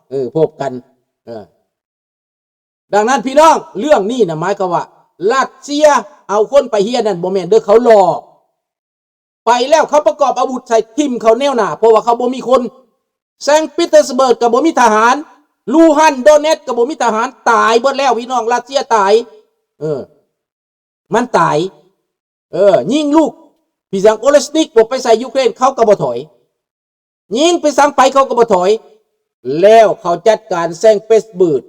ເອີ ພົບກັນ ເອີ ດັ່ງນັ້ນພີ່ນ້ອງ ເລື່ອງນີ້ນະ ໝາຍຄວາມວ່າ ຣັດເຊຍເອົາຄົນໄປເຮັດນັ້ນ ບໍ່ແມ່ນເດີ້ ເຂົາຫຼອກ ໄປແລ້ວເຂົາປະກອບອາວຸດໃສ່ ຖິ້ມເຂົ້າແນວໜ້າ ເພາະວ່າເຂົາບໍ່ມີຄົນ ແຊງປີເຕີສເບີກກໍບໍ່ມີທະຫານ ລູຮານ ໂດເນັດ ກໍບໍ່ມີທະຫານ ຕາຍເບິດແລ້ວພີ່ນ້ອງ ຣັດເຊຍຕາຍ ເອີ ມັນຕາຍ ເອີ ຍິງລູກ ພີ່ສັງ ໂອເລສນິກ ບໍ່ໄປໃສ່ຢູເຄຣນ ເຂົາກໍບໍ່ຖອຍ ຍິງໄປສັງໄປ ເຂົາກໍບໍ່ຖອຍ ແລ້ວເຂົາຈັດການແຊງເປີດສະເບີກ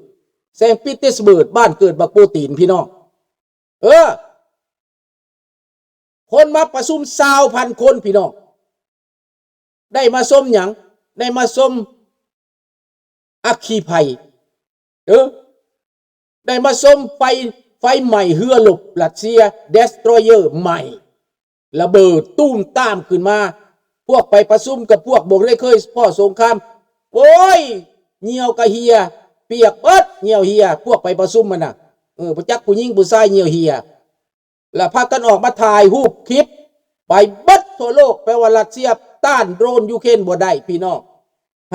ແຊງປີເຕີສະເບີກ ບ້ານເກີດບັກໂປຕີນ ພີ່ນ້ອງ ເອີ ຄົນມາປະຊຸມຊາວພັນຄົນ ພີ່ນ້ອງ ໄດ້ມາຊົມຫຍັງ? ໄດ້ມາຊົມອັກຄີໄພ ເອີ ໄດ້ມາຊົມໄຟ ໄຟໄໝ້ເຮືອລົບຣັດເຊຍ ເດສໂຕຣເຢີໄໝ້ ລະເບີດຕູມຕາມຂຶ້ນມາ ພວກໄປປະຊຸມກັບພວກບໍ່ໄດ້ເຄີຍພໍ້ສົງຄາມ ໂອ້ຍ ຍ່ຽວກະເຫ່ຍ ປຽກເບິດ ຍ່ຽວເຫ່ຍ ພວກໄປປະຊຸມຫັ້ນນະ ເອີ ບໍ່ຈັກຜູ້ຍິງຜູ້ຊາຍ ຍ່ຽວເຫ່ຍ ລະພາກັນອອກມາຖ່າຍຮູບຄລິບໄປເບິດທົ່ວໂລກ ແປວ່າຣັດເຊຍຕ້ານໂດຣນຢູເຄຣນບໍ່ໄດ້ພີ່ນ້ອງ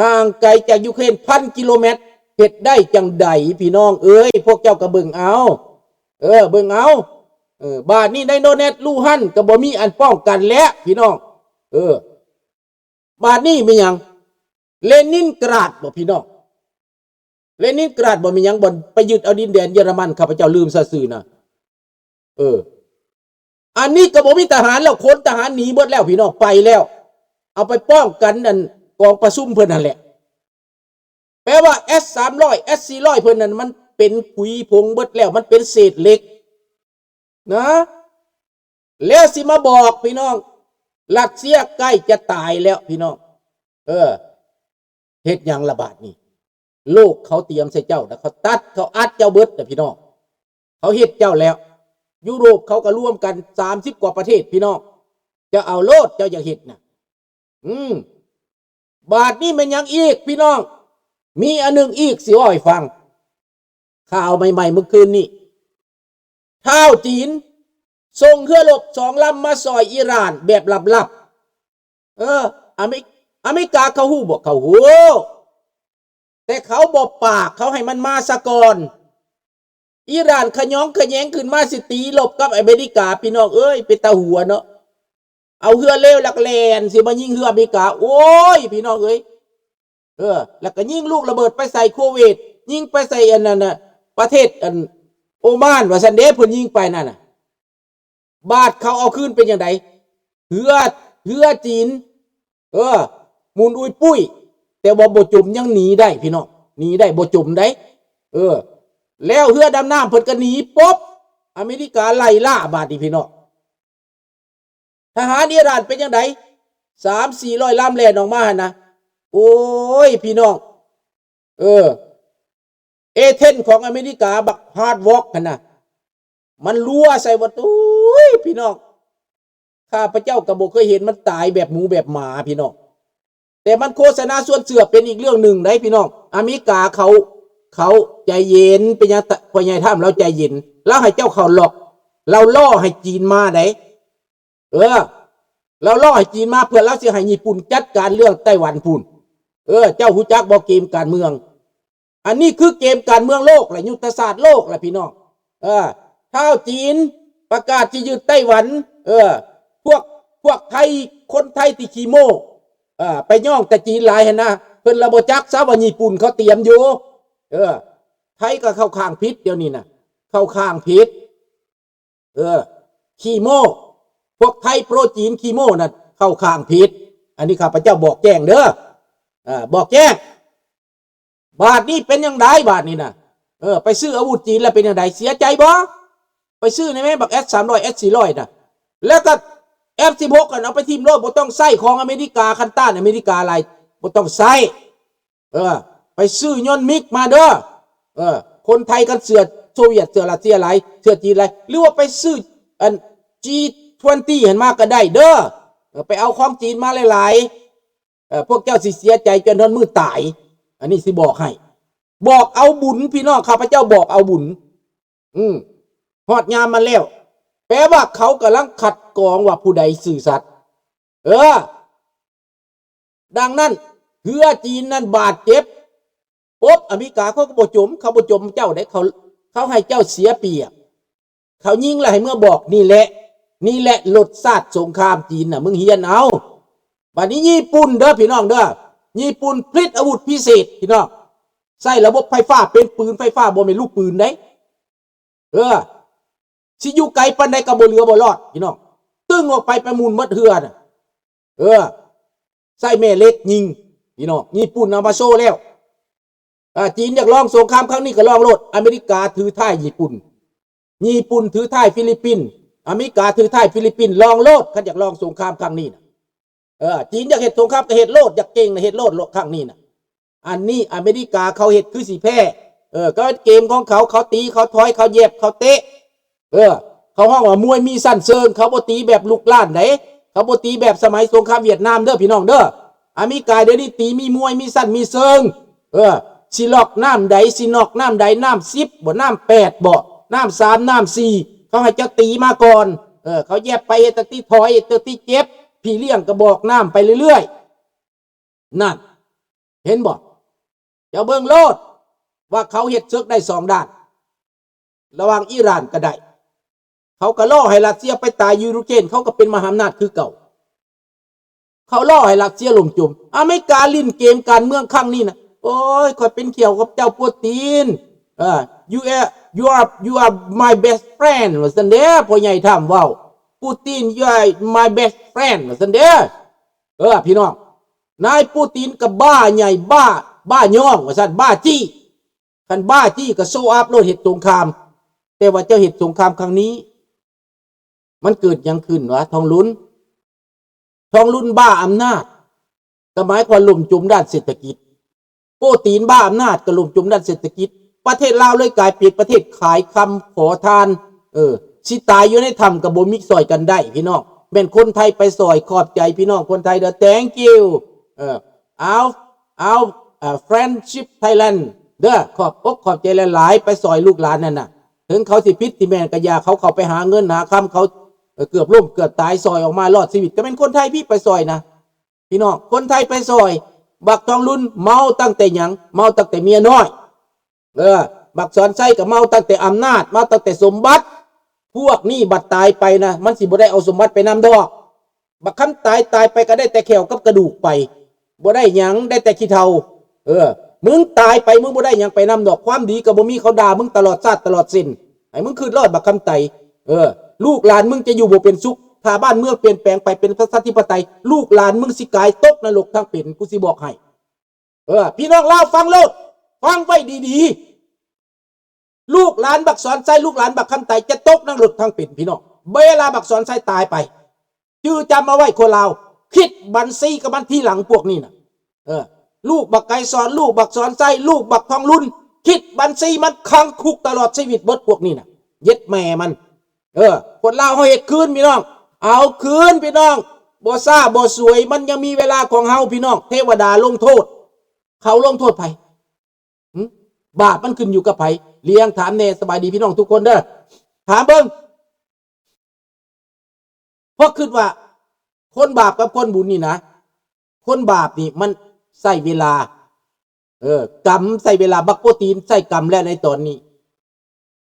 ຫ່າງໄກຈາກຢູເຄຣນພັນກິໂລແມັດ ເຮັດໄດ້ຈັ່ງໃດພີ່ນ້ອງເອີຍ ພວກເຈົ້າກໍເບິ່ງເອົາ ເອີ ເບິ່ງເອົາ ເອີ ບາດນີ້ໃນໂດເນັດ ລູຮານ ກໍບໍ່ມີອັນປ້ອງກັນແລ້ວພີ່ນ້ອງ ເອີ ບາດນີ້ແມ່ນຫຍັງ? ເລນິນກຣາດບໍພີ່ນ້ອງ? ເລນິນກຣາດບໍ ແມ່ນຫຍັງ? ບ່ອນໄປຍຶດເອົາດິນແດນເຢຍລະມັນ ຂ້າພະເຈົ້າລືມຊະຊື່ນະ ເອີ ອັນນີ້ກໍບໍ່ມີທະຫານແລ້ວ ຂົນທະຫານໜີເບິດແລ້ວພີ່ນ້ອງ ໄປແລ້ວ ເອົາໄປປ້ອງກັນອັນກອງປະຊຸມເພິ່ນຫັ້ນແຫຼະ ແປວ່າ ເອັສສາມຮ້ອຍ ເອັສສີ່ຮ້ອຍ ເພິ່ນນັ້ນ ມັນເປັນຜຸຍຜົງເບິດແລ້ວ ມັນເປັນເສດເຫຼັກນະ ແລ້ວຊິມາບອກພີ່ນ້ອງ ຣັດເຊຍໃກ້ຈະຕາຍແລ້ວພີ່ນ້ອງ ເອີ ເຮັດຫຍັງລະບາດນີ້ ໂລກເຂົາຕຽມໃສ່ເຈົ້ານະ ເຂົາຕັດ ເຂົາອັດເຈົ້າເບິດນະພີ່ນ້ອງ ເຂົາເຮັດເຈົ້າແລ້ວ ຢູໂຣບເຂົາກໍລວມກັນສາມສິບກວ່າປະເທດພີ່ນ້ອງ ເຈົ້າເອົາໂລດ ເຈົ້າຢາກເຮັດນະ ອືມ ບາດນີ້ແມ່ນຫຍັງອີກພີ່ນ້ອງ? ມີອັນໜຶ່ງອີກຊິເວົ້າໃຫ້ຟັງ ຂ່າວໃໝ່ໆມື້ຄືນນີ້ ທ້າວຈີນສົ່ງເຮືອລົບສອງລຳມາຊ່ອຍອີຣານແບບລັບໆ ເອີ ອາເມ ອາເມລິກາເຂົາຮູ້ບໍ່? ເຂົາຮູ້ ແຕ່ເຂົາບໍ່ປາກ ເຂົາໃຫ້ມັນມາສາກ່ອນ ອີຣານຂະຫຍອງຂະແຫຍງຂຶ້ນມາ ຊິຕີລົບກັບອາເມລິກາ ພີ່ນ້ອງເອີຍ ເປັນຕາຫົວເນາະ ເອົາເຮືອເລວລັກແລ່ນຊິມາຍິງເຮືອອາເມລິກາ ໂອ້ຍ ພີ່ນ້ອງເອີຍ ເອີ ແລ້ວກໍຍິງລູກລະເບີດໄປໃສ່ໂຄເວດ ຍິງໄປໃສ່ອັນນັ້ນນະ ປະເທດອັນໂອມານວ່າຊັ້ນເດ້ ເພິ່ນຍິງໄປນັ້ນນະ ບາດເຂົາເອົາຄືນເປັນຈັ່ງໃດ? ເຮືອ ເຮືອຈີນ ເອີ ໝູນອຸຍປຸ້ຍ ແຕ່ວ່າບໍ່ຈົມ ຍັງໜີໄດ້ພີ່ນ້ອງ ໜີໄດ້ ບໍ່ຈົມໃດ໋ ເອີ ແລ້ວເຮືອດຳນ້ຳເພິ່ນກໍໜີປົບ ອາເມລິກາໄລ່ລ່າບາດນີ້ພີ່ນ້ອງ ທະຫານອີຣານເປັນຈັ່ງໃດ? ສາມສີ່ຮ້ອຍລຳແລ່ນອອກມາຫັ້ນນະ ໂອ້ຍ ພີ່ນ້ອງ ເອີ ເອເທນຂອງອາເມລິກາ ບັກຮາດວອກຫັ້ນນະ ມັນລົວໃສ່ໝົດ ໂອ້ຍ ພີ່ນ້ອງ ຂ້າພະເຈົ້າກໍບໍ່ເຄີຍເຫັນມັນຕາຍແບບໝູແບບໝາພີ່ນ້ອງ ແຕ່ມັນໂຄສະນາຊວນເຊື່ອເປັນອີກເລື່ອງໜຶ່ງໃດ໋ພີ່ນ້ອງ ອາເມລິກາເຂົາ ເຂົາໃຈເຢັນ ເປັນຫຍັງ ພໍ່ໃຫຍ່ທຳລາວໃຈເຢັນ ລາວໃຫ້ເຈົ້າເຂົ້າລັອກ ລາວລໍໃຫ້ຈີນມາໃດ໋ ເອີ ລາວລໍໃຫ້ຈີນມາ ເພື່ອລາວຊິໃຫ້ຍີ່ປຸ່ນຈັດການເລື່ອງໄຕ້ຫວັນພຸ້ນ ເອີ ເຈົ້າຮູ້ຈັກບໍ່ເກມການເມືອງ ອັນນີ້ຄືເກມການເມືອງໂລກແຫຼະ ຍຸດທະສາດໂລກແຫຼະພີ່ນ້ອງ ເອີ ທ້າວຈີນປະກາດຊິຍຶດໄຕ້ຫວັນ ເອີ ພວກ ພວກໄທ ຄົນໄທທີ່ຂີ້ໂມ້ ເອີ ໄປຍ້ອງແຕ່ຈີນຫຼາຍຫັ້ນນະ ເພິ່ນລະບໍ່ຈັກຊະວ່າຍີ່ປຸ່ນເຂົາຕຽມຢູ່ ເອີ ໄທກໍເຂົ້າຂ້າງຜິດດຽວນີ້ນະ ເຂົ້າຂ້າງຜິດ ເອີ ຂີ້ໂມ້ ພວກໄທໂປຣຈີນຂີ້ໂມ້ນັ້ນ ເຂົ້າຂ້າງຜິດ ອັນນີ້ຂ້າພະເຈົ້າບອກແຈ້ງເດີ້ ເອີ ບອກແຈ້ງ ບາດນີ້ເປັນຈັ່ງໃດບາດນີ້ນະ ເອີ ໄປຊື້ອາວຸດຈີນແລ້ວເປັນຈັ່ງໃດ ເສຍໃຈບໍ່? ໄປຊື້ແດ່ແມ່ ບັກເອັສສາມຮ້ອຍ ເອັສສີ່ຮ້ອຍນະ ແລ້ວກໍເອັຟສິບຫົກຫັ້ນ ເອົາໄປຖິ້ມໂລດ ບໍ່ຕ້ອງໃຊ້ ຂອງອາເມລິກາ ຄັນຕ້ານອາເມລິກາຫຼາຍ ບໍ່ຕ້ອງໃຊ້ ເອີ ໄປຊື້ຍົນມິກມາເດີ້ ເອີ ຄົນໄທຄັນເຊື່ອໂຊວຽດ ເຊື່ອຣັດເຊຍຫຼາຍ ເຊື່ອຈີນຫຼາຍ ຫຼືວ່າໄປຊື້ອັນຈີທເວັນຕີຫັ້ນມາກໍໄດ້ເດີ້ ເອີ ໄປເອົາຂອງຈີນມາຫຼາຍໆ ເອີ ພວກເຈົ້າຊິເສຍໃຈຈົນຮອດມື້ຕາຍ ອັນນີ້ຊິບອກໃຫ້ ບອກເອົາບຸນ ພີ່ນ້ອງ ຂ້າພະເຈົ້າບອກເອົາບຸນ ອືມ ຮອດຍາມມັນແລ້ວ ແປວ່າເຂົາກຳລັງຄັດກອງວ່າຜູ້ໃດຊື່ສັດ ເອີ ດັ່ງນັ້ນ ເຮືອຈີນນັ້ນບາດເຈັບ ອາເມລິກາເຂົາກໍບໍ່ຈົມ, ເຂົາບໍ່ຈົມເຈົ້າເດ້, ເຂົາ, ເຂົາໃຫ້ເຈົ້າເສຍປຽບ, ເຂົາຍິງແລ້ວໃຫ້ເມືອບອກ. ນີ້ແຫຼະ, ນີ້ແຫຼະລົດຊາດສົງຄາມຈີນນະ, ມຶງຮຽນເອົາ. ບາດນີ້ຍີ່ປຸ່ນເດີພີ່ນ້ອງເດີ, ຍີ່ປຸ່ນຜະລິດອາວຸດພິເສດພີ່ນ້ອງ, ໃຊ້ລະບົບໄຟຟ້າເປັນປືນໄຟຟ້າ, ບໍ່ແມ່ນລູກປືນເດ້. ເອີ ຊິຢູ່ໄກປານໃດກໍບໍ່ເຫຼືອບໍ່ລອດພີ່ນ້ອງ, ຕຶ້ງອອກໄປ ໄປໝູນໝົດເຮືອນະ. ເອີ ໃຊ້ແມ່ເຫຼັກຍິງພີ່ນ້ອງ, ຍີ່ປຸ່ນເອົາມາໂຊແລ້ວ. ອາ ຈີນຢາກລອງສົງຄາມຄັ້ງນີ້ກໍລອງໂລດ, ອາເມລິກາຖືທ້າຍຍີ່ປຸ່ນ, ຍີ່ປຸ່ນຖືທ້າຍຟີລິບປິນ, ອາເມລິກາຖືທ້າຍຟີລິບປິນ, ລອງໂລດ. ຄັນຢາກລອງສົງຄາມຄັ້ງນີ້ນະ ເອີ ຈີນຢາກເຮັດສົງຄາມກໍເຮັດໂລດ, ຢາກເກັ່ງນະເຮັດໂລດ ຄັ້ງນີ້ນະ. ອັນນີ້ອາເມລິກາເຂົາເຮັດຄືຊິແພ້, ເອີ ກໍເກມຂອງເຂົາ, ເຂົາຕີ, ເຂົາຖອຍ, ເຂົາແຢບ, ເຂົາເຕະ. ເອີ ເຂົາຮ້ອງວ່າມວຍມີຊັ້ນເຊີງ, ເຂົາບໍ່ຕີແບບລຸກລານໃດ, ເຂົາບໍ່ຕີແບບສະໄໝສົງຄາມຫວຽດນາມເດີພີ່ນ້ອງເດີ. ອາເມລິກາດຽວນີ້ຕີມີມວຍມີຊັ້ນມີເຊີງ. ເອີ ຊິລັອກນ້ຳໃດ, ຊິນັອກນ້ຳໃດ, ນ້ຳສິບບໍ, ນ້ຳແປດບໍ, ນ້ຳສາມ, ນ້ຳສີ່, ເຂົາໃຫ້ເຈົ້າຕີມາກ່ອນ. ເອີ ເຂົາແຢບໄປ, ເຮັດຈັ່ງຊີ້ຖອຍ, ເຮັດຈັ່ງຊີ້ເຈັບ, ພີ່ລ້ຽງກະບອກນ້ຳໄປເລື້ອຍໆ. ນັ້ນ ເຫັນບໍ່? ເຈົ້າເບິ່ງໂລດວ່າເຂົາເຮັດເສິກໄດ້ສອງດ້ານ, ລະຫວ່າງອີຣານກໍໄດ້, ເຂົາກໍລໍໃຫ້ຣັດເຊຍໄປຕາຍຢູ່ຢູເຄຣນ, ເຂົາກໍເປັນມະຫາອຳນາດຄືເກົ່າ. ເຂົາລໍໃຫ້ຣັດເຊຍລົ້ມຈົມ. ອາເມລິກາຫຼິ້ນເກມການເມືອງຄັ້ງນີ້ນະ, ໂອ້ຍ ຂ້ອຍເປັນຂ້ຽວກັບເຈົ້າ ປູຕີນ. ເອີ you are, you are, you are my best friend ວ່າຊັ້ນເດ້, ພໍ່ໃຫຍ່ທຳເວົ້າ. ປູຕີນ you are my best friend ວ່າຊັ້ນເດ້. ເອີ ພີ່ນ້ອງ, ນາຍປູຕີນກໍບ້າໃຫຍ່, ບ້າ, ບ້າຍ້ອງວ່າຊັ້ນ, ບ້າຈີ້. ຄັນບ້າຈີ້ກໍໂຊອັບໂລດ, ເຮັດສົງຄາມ. ແຕ່ວ່າເຈົ້າເຮັດສົງຄາມຄັ້ງນີ້ ມັນເກີດຫຍັງຂຶ້ນວະ ທອງລຸນ? ທອງລຸນບ້າອຳນາດ ກໍໝາຍຄວາມລົ້ມຈົມດ້ານເສດຖະກິດ. ປູຕີນບ້າອຳນາດ ກໍລົ້ມຈົມດ້ານເສດຖະກິດ. ປະເທດລາວເລີຍກາຍເປັນປະເທດຂາຍຄຳຂໍທານ. ເອີ ຊິຕາຍຢູ່ໃນຖ້ຳກໍບໍ່ມີຊ່ອຍກັນໄດ້ ພີ່ນ້ອງ. ແມ່ນຄົນໄທໄປຊ່ອຍ, ຂອບໃຈພີ່ນ້ອງຄົນໄທເດີ, thank you. ເອີ Our, our, uh, friendship Thailand ເດີ, ຂອບອົກຂອບໃຈຫຼາຍໆ ໄປຊ່ອຍລູກຫຼານນັ້ນນະ. ເຖິງເຂົາຊິຜິດຊິແມ່ນກໍຢ່າ, ເຂົາເຂົ້າໄປຫາເງິນຫາຄຳ, ເຂົາ ເອີ ເກືອບລົ້ມເກືອບຕາຍ, ຊ່ອຍອອກມາລອດຊີວິດ, ກໍແມ່ນຄົນໄທພີ້ໄປຊ່ອຍນະ. ພີ່ນ້ອງ ຄົນໄທໄປຊ່ອຍ. ບັກທອງລຸນເມົາຕັ້ງແຕ່ຫຍັງ? ເມົາຕັ້ງແຕ່ເມຍນ້ອຍ. ເອີ ບັກສອນໄຊກໍເມົາຕັ້ງແຕ່ອຳນາດ, ເມົາຕັ້ງແຕ່ສົມບັດ. ພວກນີ້ບັດຕາຍໄປນະ ມັນຊິບໍ່ໄດ້ເອົາສົມບັດໄປນຳດອກ. ບັກຄຳຕາຍ ຕາຍໄປກໍໄດ້ແຕ່ແຂ້ວກັບກະດູກໄປ, ບໍ່ໄດ້ຫຍັງ, ໄດ້ແຕ່ຂີ້ເຖົ້າ. ເອີ ມຶງຕາຍໄປ ມຶງບໍ່ໄດ້ຫຍັງໄປນຳດອກ. ຄວາມດີກໍບໍ່ມີ, ເຂົາດ່າມຶງຕະຫຼອດຊາດຕະຫຼອດເສັ້ນ. ໃຫ້ມຶງຄຶດຮອດບັກຄຳໄຕ. ເອີ ລູກຫຼານມຶງຈະຢູ່ບໍ່ເປັນສຸກ. ຖ້າບ້ານເມືອງປ່ຽນແປງໄປເປັນປະຊາທິປະໄຕ, ລູກຫຼານມຶງຊິກາຍຕົກນະລົກທັງເປັນ, ກູຊິບອກໃຫ້. ເອີ ພີ່ນ້ອງລາວຟັງໂລດ, ຟັງໄວ້ດີໆ. ລູກຫຼານບັກສອນໄຊ, ລູກຫຼານບັກຄຳໄຕຈະຕົກນະລົກທັງເປັນ ພີ່ນ້ອງ, ເວລາບັກສອນໄຊຕາຍໄປ. ຈື່ຈຳເອົາໄວ້ຄົນລາວ, ຄິດບັນຊີກັບມັນທີຫຼັງພວກນີ້ນະ. ເອີ ລູກບັກໄກສອນ, ລູກບັກສອນໄຊ, ລູກບັກທອງລຸນ, ຄິດບັນຊີມັນຂັງຄຸກຕະຫຼອດຊີວິດເບິດພວກນີ້ນະ. ເຢັດແມ່ມັນ. ເອີ ຄົນລາວເຮົາເຮັດຄືນພີ່ນ້ອງ, ເອົາຄືນພີ່ນ້ອງ, ບໍ່ຊ້າບໍ່ສວຍ, ມັນຍັງມີເວລາຂອງເຮົາພີ່ນ້ອງ. ເທວະດາລົງໂທດ, ເຂົາລົງໂທດໃຜ? ຫຶ? ບາບມັນຂຶ້ນຢູ່ກັບໃຜ? ລ້ຽງຖາມແດ່. ສະບາຍດີພີ່ນ້ອງທຸກຄົນເດີ, ຖາມເບິ່ງ. ເພາະຄິດວ່າຄົນບາບກັບຄົນບຸນນີ້ນະ, ຄົນບາບນີ້ມັນໃຊ້ເວລາ, ເອີ ກຳໃຊ້ເວລາ. ບັກໂປຕີນໃຊ້ກຳແລ້ວໃນຕອນນີ້,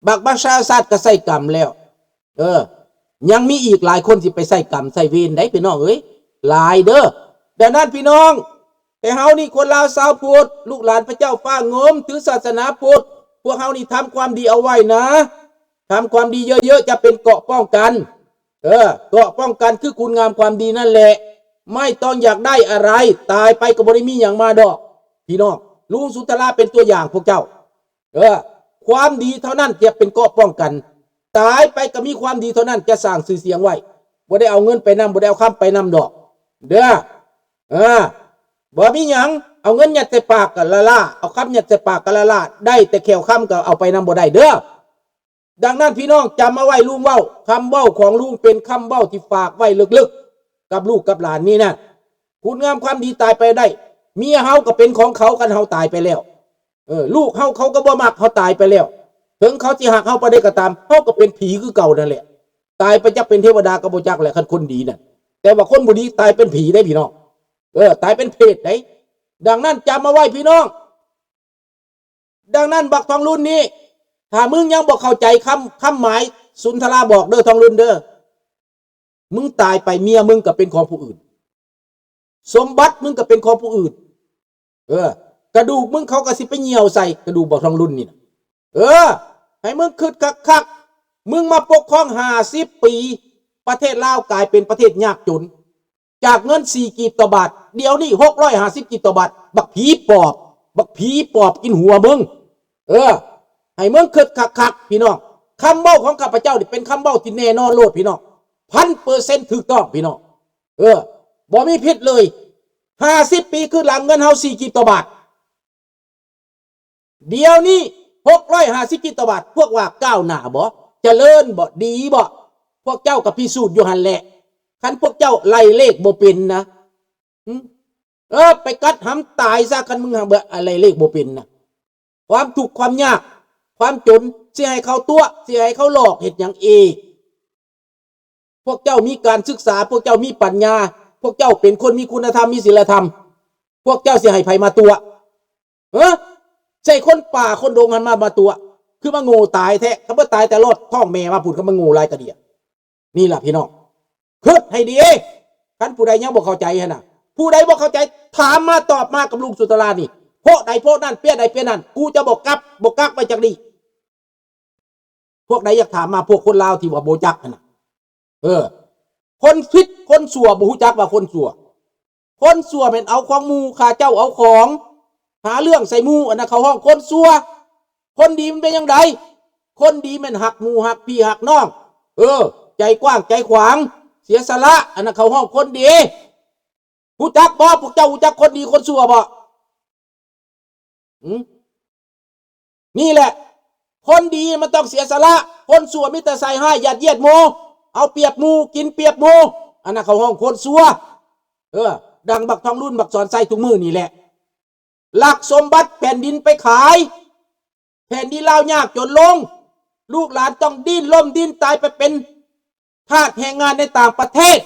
ບັກບັດຊາອາຊາດກໍໃຊ້ກຳແລ້ວ. ເອີ ຍັງມີອີກຫຼາຍຄົນຊິໄປໃຊ້ກຳໃຊ້ເວນໄດ໋ພີ່ນ້ອງເອີຍ, ຫຼາຍເດີ. ດັ່ງນັ້ນພີ່ນ້ອງ, ແຕ່ເຮົານີ້ຄົນລາວຊາວພຸດ, ລູກຫຼານພະເຈົ້າຟ້າງົມ, ຖືສາສະໜາພຸດ, ພວກເຮົານີ້ທຳຄວາມດີເອົາໄວ້ນະ. ທຳຄວາມດີເຍີະໆ ຈະເປັນເກາະປ້ອງກັນ. ເອີ ເກາະປ້ອງກັນຄືຄຸນງາມຄວາມດີນັ້ນແຫຼະ. ໄມ່ຕ້ອງຢາກໄດ້ອະໄລ, ຕາຍໄປກໍບໍ່ໄດ້ມີຫຍັງມາດອກ. ພີ່ນ້ອງ, ລຸງສຸນທະລາເປັນຕົວຢ່າງພວກເຈົ້າ. ເອີ ຄວາມດີເທົ່ານັ້ນຈະເປັນເກາະປ້ອງກັນ. ຕາຍໄປກໍມີຄວາມດີເທົ່ານັ້ນຈະສ້າງຊື່ສຽງໄວ້. ບໍ່ໄດ້ເອົາເງິນໄປນຳ, ບໍ່ໄດ້ເອົາຄຳໄປນຳດອກເດີ. ເອີ ບໍ່ມີຫຍັງ, ເອົາເງິນຍັດໃສ່ປາກກໍລ້າໆ, ເອົາຄຳຍັດໃສ່ປາກກໍລ້າໆ, ໄດ້ແຕ່ແຂ້ວຄຳກໍເອົາໄປນຳບໍ່ໄດ້ເດີ. ດັ່ງນັ້ນພີ່ນ້ອງຈຳເອົາໄວ້, ລຸງເວົ້າ, ຄຳເວົ້າຂອງລຸງເປັນຄຳເວົ້າທີ່ຝາກໄວ້ເລິກໆ ກັບລູກກັບຫຼານນີ້ນະ. ຄຸນງາມຄວາມດີຕາຍໄປໄດ້. ເມຍເຮົາກໍເປັນຂອງເຂົາ ຄັນເຮົາຕາຍໄປແລ້ວ. ເອີ ລູກເຮົາເຂົາກໍບໍ່ມັກເຮົາຕາຍໄປແລ້ວ. ເຖິງເຂົາຊິຮັກເຮົາປານໃດກໍຕາມ, ເຮົາກໍເປັນຜີຄືເກົ່ານັ້ນແຫຼະ. ຕາຍໄປຈັກເປັນເທວະດາກໍບໍ່ຈັກແຫຼະ ຄັນຄົນດີນັ້ນ. ແຕ່ວ່າຄົນບໍ່ດີຕາຍເປັນຜີໄດ໋ພີ່ນ້ອງ. ເອີ ຕາຍເປັນເປດໄດ໋. ດັ່ງນັ້ນຈຳເອົາໄວ້ພີ່ນ້ອງ. ງນັ້ນ ບັກທອງລຸນນີ້ ຖ້າມຶງຍັງບໍ່ເຂົ້າໃຈຄຳ ຄຳໝາຍສຸນທະລາບອກເດີ ທອງລຸນເດີ ມຶງຕາຍໄປ ເມຍມຶງກໍເປັນຂອງຜູ້ອື່ນ, ສົມບັດມຶງກໍເປັນຂອງຜູ້ອື່ນ. ເອີ ກະດູກມຶງເຂົາກໍຊິໄປຍ່ຽວໃສ່ກະດູກບັກທອງລຸນນີ້ນະ. ເອີ ໃຫ້ມຶງຄຶດຄັກໆ ມຶງມາປົກຄອງຫ້າສິບປີ ປະເທດລາວກາຍເປັນປະເທດຍາກຈົນ ຈາກເງິນສີ່ກີບຕໍ່ບາດ ດຽວນີ້ຫົກຮ້ອຍຫ້າສິບກີບຕໍ່ບາດ. ບັກຜີປອບ ບັກຜີປອບກິນຫົວມຶງ. ເອີ ໃຫ້ເມືອງຄຶດຄັກໆ ພີ່ນ້ອງ. ຄຳເວົ້າຂອງຂ້າພະເຈົ້ານີ້ເປັນຄຳເວົ້າທີ່ແນ່ນອນໂລດ ພີ່ນ້ອງ, ພັນເປີເຊັນຖືກຕ້ອງ ພີ່ນ້ອງ. ເອີ ບໍ່ມີຜິດເລີຍ. ຫ້າສິບປີຄືນຫຼັງ ເງິນເຮົາສີ່ກີບຕໍ່ບາດ, ດຽວນີ້ຫົກຮ້ອຍຫ້າສິບກີບຕໍ່ບາດ. ພວກວ່າກ້າວໜ້າບໍ່? ຈະເລີນບໍ່? ດີບໍ່? ພວກເຈົ້າກໍພິສູດຢູ່ຫັ້ນແຫຼະ. ຄັນພວກເຈົ້າໄລ່ເລກບໍ່ເປັນນະ ຫຶ? ເອີ ໄປກັດຫຳຕາຍຊະ ຄັນມຶງຫາເບິ່ງໄລ່ເລກບໍ່ເປັນນະ. ຄວາມທຸກຄວາມຍາກ ຄວາມຈົນ ຊິໃຫ້ເຂົາຕົວະ ຊິໃຫ້ເຂົາຫຼອກເຮັດຫຍັງອີກ? ພວກເຈົ້າມີການສຶກສາ ພວກເຈົ້າມີປັນຍາ ພວກເຈົ້າເປັນຄົນມີຄຸນນະທຳ ມີສິນລະທຳ ພວກເຈົ້າຊິໃຫ້ໃຜມາຕົວະ? ເອີ ໃຊ້ຄົນປ່າຄົນດົງຫັ້ນມາ ມາຕົວະ ຄືມາໂງ່ຕາຍແທ້. ຄັນບໍ່ຕາຍແຕ່ລອດທ້ອງແມ່ມາພຸ້ນ ຄັນມາໂງ່ຫຼາຍກະເດຍ. ນີ້ລະພີ່ນ້ອງ ຄຶດໃຫ້ດີ. ຄັນຜູ້ໃດຍັງບໍ່ເຂົ້າໃຈຫັ້ນນະ ຜູ້ໃດບໍ່ເຂົ້າໃຈ ຖາມມາຕອບມາກັບລຸງສຸນທະລານີ້ ໂພະໃດໂພະນັ້ນ ເປຍໃດເປຍນັ້ນ ກູຈະບໍ່ກັບ ບໍ່ກັກໄວ້ຈັກດີ້. ພວກໃດຢາກຖາມມາ ພວກຄົນລາວທີ່ວ່າບໍ່ຈັກຫັ້ນນະ. ເອີ ຄົນຜິດຄົນຊົ່ວ ບໍ່ຮູ້ຈັກວ່າຄົນຊົ່ວ. ຄົນຊົ່ວແມ່ນເອົາຂອງໝູ່ ຂ້າເຈົ້າເອົາຂອງ ຫາເລື່ອງໃສ່ໝູ່ ອັນນັ້ນເຂົາຮ້ອງຄົນຊົ່ວ. ຄົນດີມັນເປັນຈັ່ງໃດ? ຄົນດີແມ່ນຮັກໝູ່ ຮັກພີ່ຮັກນ້ອງ ເອີ ໃຈກວ້າງໃຈຂວາງ ເສຍສະຫຼະ ອັນນັ້ນເຂົາຮ້ອງຄົນດີ. ຮູ້ຈັກບໍ່? ພວກເຈົ້າຮູ້ຈັກຄົນດີຄົນຊົ່ວບໍ່? ຫຶ? ນີ້ແຫຼະ ຄົນດີມັນຕ້ອງເສຍສະຫຼະ, ຄົນຊົ່ວມີແຕ່ໃສ່ຮ້າຍ ຢາດຢຽດໝູ່ ເອົາປຽບໝູ່ ກິນປຽບໝູ່ ອັນນັ້ນເຂົາຮ້ອງຄົນຊົ່ວ. ເອີ ດັ່ງບັກທອງລຸນ ບັກສອນໄຊທຸກມື້ນີ້ແຫຼະ ລັກສົມບັດແຜ່ນດິນໄປຂາຍ ແຜ່ນດິນລາວຍາກຈົນລົງ ລູກຫຼານຕ້ອງດີ້ນລົ້ມດິ້ນຕາຍໄປເປັນທາດແຮງງານໃນຕ່າງປະເທດ.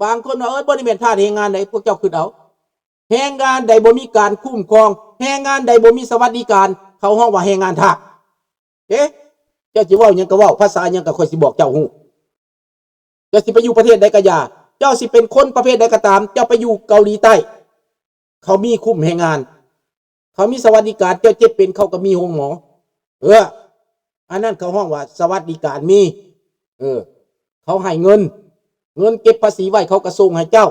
ບາງຄົນວ່າ ເອີຍ ບໍ່ໄດ້ແມ່ນທາດແຮງງານໃດ. ພວກເຈົ້າຄິດເອົາ ແຮງງານໃດບໍ່ມີການຄຸ້ມຄອງ? ແຮງງານໃດບໍ່ມີສະຫວັດດີການ? ເຂົາຮ້ອງວ່າແຮງງານທາດ. ເອ ເຈົ້າຊິເວົ້າຫຍັງກໍເວົ້າ ພາສາຫຍັງກໍຂ້ອຍຊິບອກເຈົ້າຮູ້. ເຈົ້າຊິໄປຢູ່ປະເທດໃດກໍຢ່າ ເຈົ້າຊິເປັນຄົນປະເພດໃດກໍຕາມ ເຈົ້າໄປຢູ່ເກົາຫຼີໃຕ້ ເຂົາມີຄຸ້ມແຮງງານ ເຂົາມີສະຫວັດດີການ ເຈົ້າເຈັບເປັນເຂົາກໍມີໂຮງໝໍ. ເອີ ອັນນັ້ນເຂົາຮ້ອງວ່າສະຫວັດດີການມີ ເອີ ເຂົາໃຫ້ເງິນ ເງິນເກັບພາສີໄວ້ເຂົາກໍສົ່ງໃຫ້ເຈົ້າ.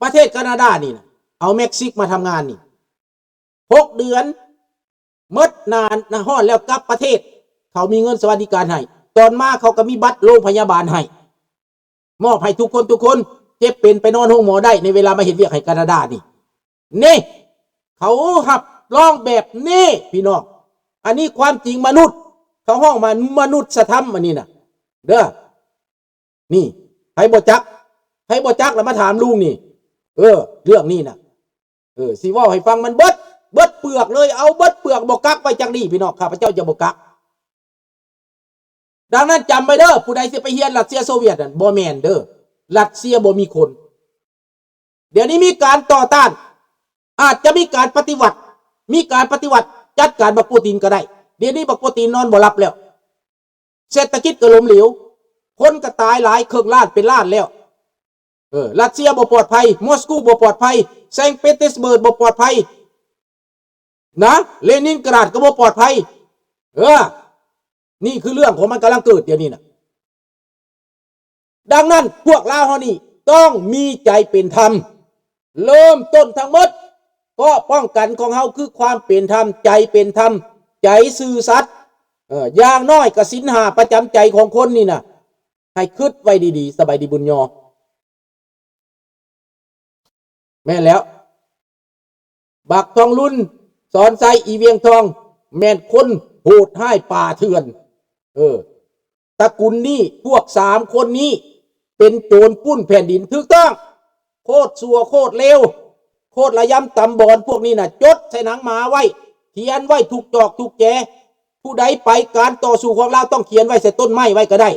ປະເທດການາດານີ້ນະ ເອົາແມັກຊິກມາທຳງານນີ້ ຫົກເດືອນ ໝົດໜ້າຮ້ອນແລ້ວກັບປະເທດ ເຂົາມີເງິນສະຫວັດດີການໃຫ້ ຕອນມາເຂົາກໍມີບັດໂລງພະຍາບານໃຫ້ ມອບໃຫ້ທຸກຄົນ ທຸກຄົນ ເຈັບເປັນໄປນອນໂຮງໝໍໄດ້ ໃນເວລາມາເຮັດວຽກໃຫ້ການາດານີ້. ນີ້ ເຂົາຮັບຮອງແບບນີ້ພີ່ນ້ອງ ອັນນີ້ຄວາມຈິງມະນຸດ ເຂົາຮ້ອງວ່າມະນຸດສະທຳ ອັນນີ້ນະ ເດີ. ນີ້ ໃຜບໍ່ຈັກ ໃຜບໍ່ຈັກລະມາຖາມລຸງນີ້. ເອີ ເລື່ອງນີ້ນະ ເອີ ຊິເວົ້າໃຫ້ຟັງມັນເບິດ ເບິດເປືອກເລີຍ ເອົາເບິດເປືອກ ບໍ່ກັກໄວ້ຈັກດີ້ ພີ່ນ້ອງ ຂ້າພະເຈົ້າຈະບໍ່ກັກ. ດັ່ງນັ້ນຈຳໄວ້ເດີ ຜູ້ໃດຊິໄປຮຽນຣັດເຊຍໂຊວຽດນັ້ນ ບໍ່ແມ່ນເດີ ຣັດເຊຍບໍ່ມີຄົນ. ດຽວນີ້ມີການຕໍ່ຕ້ານ ອາດຈະມີການປະຕິວັດ ມີການປະຕິວັດຈັດການບັກປູຕິນກໍໄດ້. ດຽວນີ້ບັກປູຕິນນອນບໍ່ຫຼັບແລ້ວ ເສດຖະກິດກໍລົ້ມເຫຼວ ຄົນກໍຕາຍຫຼາຍ ເຄິ່ງລ້ານເປັນລ້ານແລ້ວ. ເອີ ຣັດເຊຍບໍ່ປອດໄພ ມົສກູບໍ່ປອດໄພ ເຊນເປີເຕີສເບີກບໍ່ປອດໄພນະ ເລນິນກຣາດກໍບໍ່ປອດໄພ. ເອີ ນີ້ຄືເລື່ອງຂອງມັນກຳລັງເກີດດຽວນີ້ນະ. ດັ່ງນັ້ນພວກລາວເຮົານີ້ຕ້ອງມີໃຈເປັນທຳ. ເລີ່ມຕົ້ນທັງໝົດ ເກາະປ້ອງກັນຂອງເຮົາຄືຄວາມເປັນທຳ ໃຈເປັນທຳ ໃຈຊື່ສັດ. ເອີ ຢ່າງໜ້ອຍກໍສິນຫ້າປະຈຳໃຈຂອງຄົນນີ້ນະ ໃຫ້ຄິດໄວ້ດີໆ. ສະບາຍດີບຸນຍໍ. ແມ່ນແລ້ວ ບັກທອງລຸນ ສອນໄຊ ອີວຽງທອງ ແມ່ນຄົນໂຫດຮ້າຍປ່າເຖື່ອນ. ເອີ ຕະກຸນນີ້ ພວກສາມຄົນນີ້ ເປັນໂຈນປຸ້ນແຜ່ນດິນ. ຖືກຕ້ອງ ໂຄດຊົ່ວໂຄດເລວ ໂຄດລະຍຳຕຳບອນ. ພວກນີ້ນະ ຈົດໃສ່ໜັງໝາໄວ້ ຂຽນໄວ້ທຸກຈອກທຸກແຈ. ຜູ້ໃດໄປ ການຕໍ່ສູ້ຂອງລາວຕ້ອງຂຽນໄວ້ໃສ່ຕົ້ນໄມ້ໄວ້ກໍໄດ້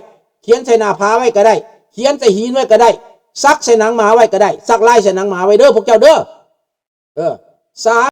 ຂຽນໃສ່ໜ້າຜາໄວ້ກໍໄດ້ ຂຽນໃສ່ຫີນໄວ້ກໍໄດ້ ສັກໃສ່ໜັງໝາໄວ້ກໍໄດ້ ສັກລາຍໃສ່ໜັງໝາໄວ້ເດີພວກເຈົ້າເດີ. ເອີ ສາ